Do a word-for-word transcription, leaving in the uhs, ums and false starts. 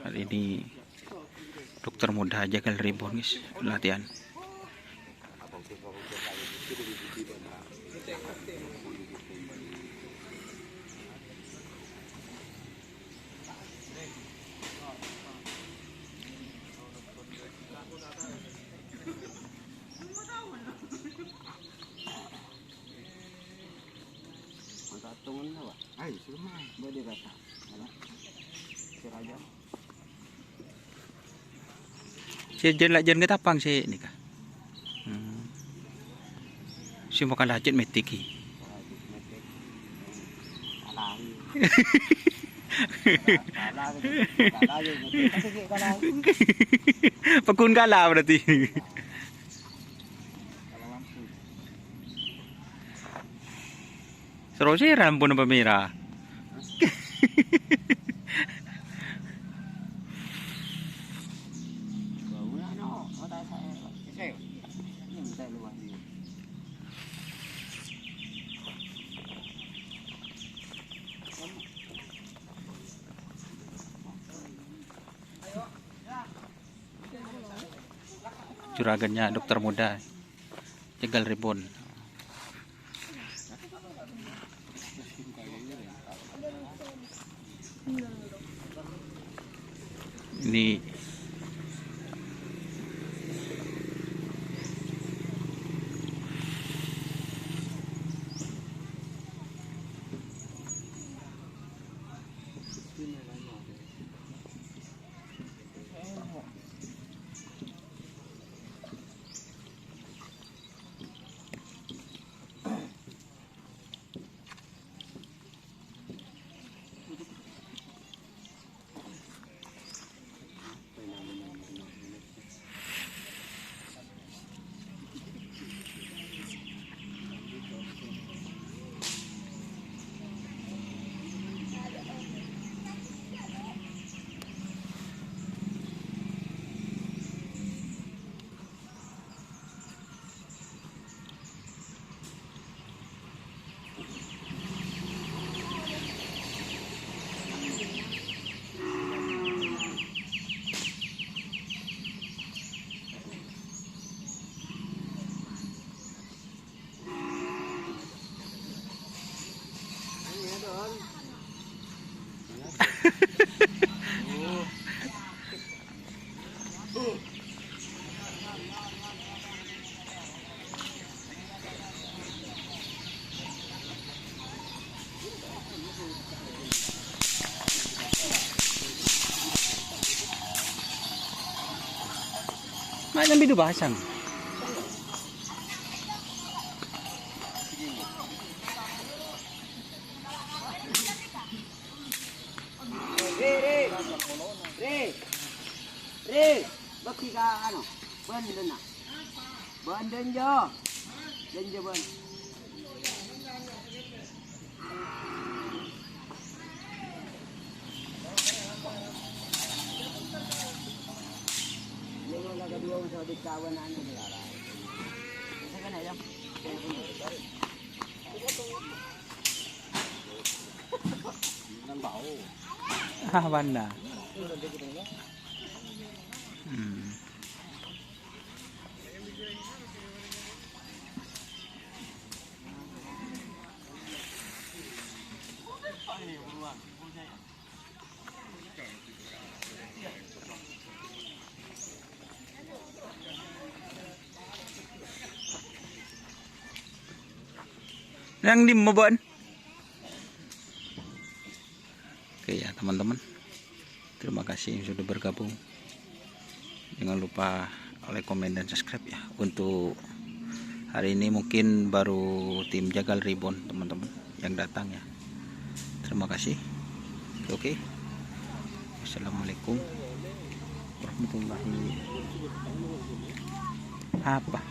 Ini dokter muda Jagal Reborn, guys, latihan. Mangkatongen apa? Ay, sudah mah. Boleh kata. Apa? Siraja. Sè jân la-, jân katapang sè nèka. Hmm. Sè makan lajut metik ki. Paggun kala berarti. Soro sè lampu napa mèra? Juragannya dokter muda, Jagal Reborn. Ini Mak, nyambi du basang. Re, re. Re. Re. Bâgi ka, ano, bân, bân, na. Bân, dânjâ. Dânjâ, bân. Ini kalau kedua masih ada kawan, anu, dilarang. Bisa kan, ya? Ah, bânna. Hmm. Nang dimma, Bân? Oke ya, teman-teman. Terima kasih yang sudah bergabung. Jangan lupa like, komen, dan subscribe ya. Untuk hari ini mungkin baru tim Jagal Reborn, teman-teman, yang datang ya. Terima kasih. Oke. Wassalamualaikum warahmatullahi apa?